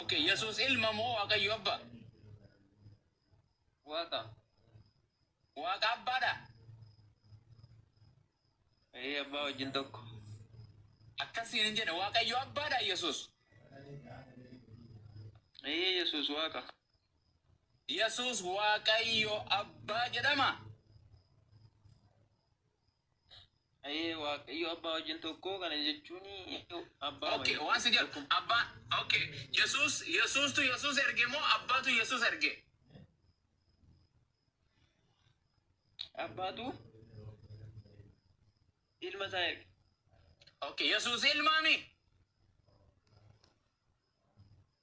Okay, Yesuus ilma moo Waaqayyo abbaa? Waaqa. Waaqa abbaadha. Ee abbaa wajjin tokko. Akkasiin hin jedhe Waaqayyo abbaadha Yesuus. Ee Yesuus Waaqa. Yesuus Waaqayyo abbaa jedhama. Ee Waaqayyo abbaa wajjin tokko kana jechuun abbaa Okay, waan si jedhu abbaa okay, Yesuus Yesuustu Yesuus erge moo abbaatu Yesuus erge? Abbaatu ilma isaa erge. Okay, Yesuus ilmaami.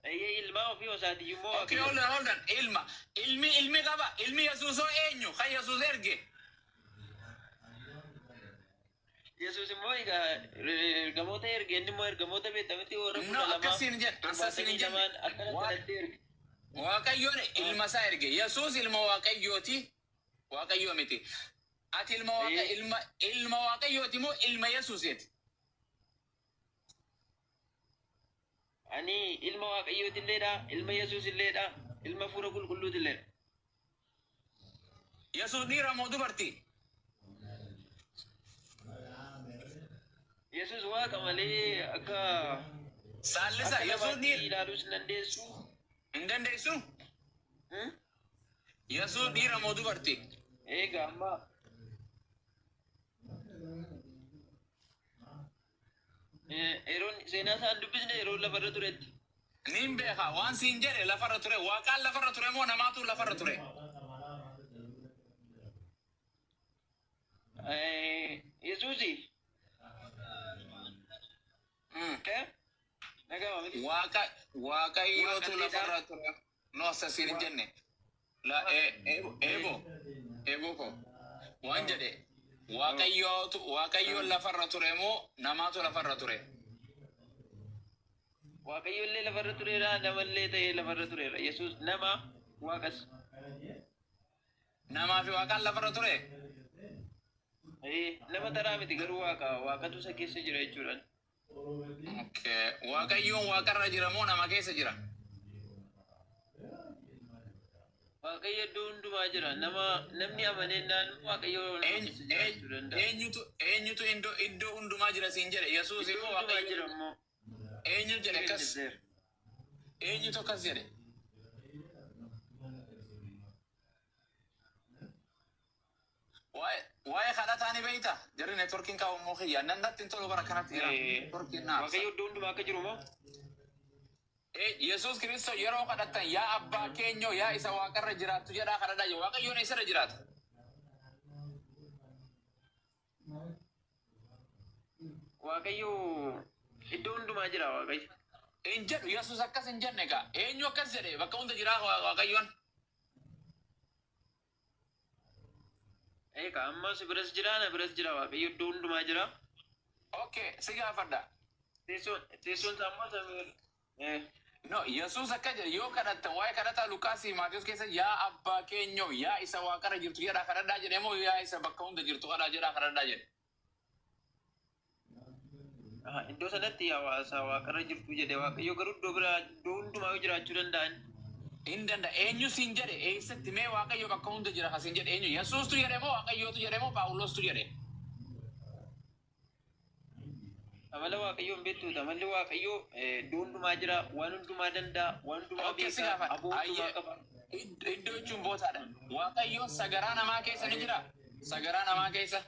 Eeyyee ilmaa ofii osaatiyyuu immoo Okay, hold on, hold on. Ilma. Ilmi ilmi qaba. Ilmi Yesuusoo eenyu? Kan Yesuus erge. Yesuus immoo egaa ergamoota erge inni immoo ergamoota beektamiti warra No, 12 akkasiin hin jedhe. Akkasiin hin jenne. 72 akkana kanatti erge. Waaqayyoon ilma isaa erge. Yesuus ilma Waaqayyooti. Waaqayyoo miti. Ati ilma Waaqa ilma ilma Waaqayyooti moo ilma Yesuusiiti? Ani ilma Waaqayyootilleedha, ilma Yesuusilleedha, ilma Hafuura Qulqulluutilleedha. Yesuus dhiira moo dubartii? Yesuus Waaqa malee akka Saallisa akka Yesuus namaatti dhiira ilaaluus hin dandeessu. hin dandeessu? Hmm? Yesuus dhiira moo dubartii? Egaa amma Yeroon seenaa isaan dubbisne yeroo lafarra turetti. Niin beeka waan siin jedhe lafarra ture waaqaan lafarra ture moo namaatu lafarra ture? Yesuusi. Dhaga'ama miti. Waaqa waaqayyootu Waaqalleedha. lafarra ture. No assasiin hin jenne. La eebo eeboo koo waan jedhe waaqayyootu waaqayyoon lafarra ture moo namaatu lafarra ture? Waaqayyo illee lafarra tureera, namallee ta'ee lafarra tureera. Yesuus nama waaqas. Namaa fi waaqaan lafarra ture? Ee, nama taraa miti garuu waaqa waaqatu isa keessa jira jechuudha. Okay. Waaqayyoon waaqarra jira moo nama keessa jira? Waaqayyo iddoo hundumaa jira. Nama namni amanennaan Waaqayyo nama keessa jiraachuu danda'a. Eenyutu eenyutu iddoo iddoo hundumaa jira siin jedhe Yesuus Iddoo immoo hundumaa Waaqayyo jira immoo. eenyu jedhe akkas Jedheera. eenyutu akkas jedhe? Waa'ee waa'ee kadhataa ni beekta? Jarri networkiin qabu immoo kiyya. Nan natti hin tolu bara kanatti jira. Networkiin na aarsa. Waaqayyo iddoo hundumaa akka jiru moo? Yesuus Kiristoos yeroo kadhattan yaa abbaa keenyoo yaa isa waaqarra jiraattu jedhaa kadhadhaa jedhe. Waaqayyoon eessarra jiraata? Waaqayyo iddoo hundumaa jira Waaqayyo. Hin jedhu Yesuus akkas hin jenne egaa. Eenyu akkas jedhe bakka hunda jiraa Waaqayyoon? Egaa amma si biras jira na biras jira Waaqayyo iddoo hundumaa jira. Okay, si gaafadha. Teessoon teessoon isaa immoo samii irra. Eh. No, Yesuus akka jedhe yoo kadhattan waa'ee kadhataa Luqaasii fi Maatewos keessa yaa abbaa keenyoo yaa isa waaqarra jirtu jedhaa kadhadhaa jedhe moo yaa isa bakka hunda jirtu kadhaa jedhaa kadhadhaa jedhe. Aha, iddoo sanatti yaa waasaa waaqarra jirtu jedhe Waaqayyo garuu iddoo biraa iddoo hundumaa yoo jiraachuu danda'an. Hin danda'a. Eenyu siin jedhe eessatti mee Waaqayyo bakka hunda jira ka siin jedhe eenyu? Yesuustu jedhe moo Waaqayyootu jedhe moo Phaawulostu jedhe? Amala Waaqayyoo hin beektu amalli Waaqayyoo iddoo hundumaa jira waan hundumaa danda'a waan hundumaa Okay, si beeka gaafadha. aboo hundumaa Ayyee. qaba. Iddoo jechuun bootaadha. Waaqayyoon sagaraa namaa keessa ni jira. Sagaraa namaa keessa.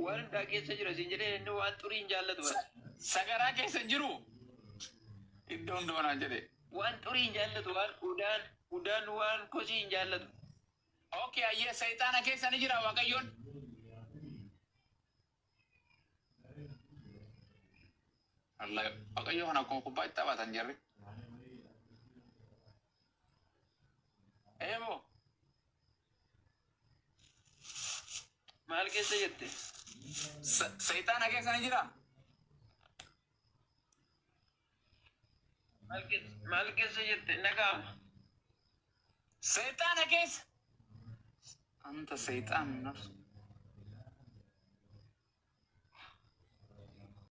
Waan hundaa keessa jira siin jedhee inni waan xurii hin jaallatu bara. Sagaraa keessa hin jiru. Iddoo hundumaa naan jedhe. Waan xurii hin jaallatu waan udaan udaan waan kosii hin jaallatu. Okay, ayyee seexaana keessa ni jira Waaqayyoon. Wallahi Waaqayyo kana akkuma kubbaa itti taphatan jarri. Eeboo. Maal keessa jette? Seexaana keessa ni jira. Maal keessa maal keessa jette? Naga'ama. Seexaana keessa. Anta seexaan nafsu.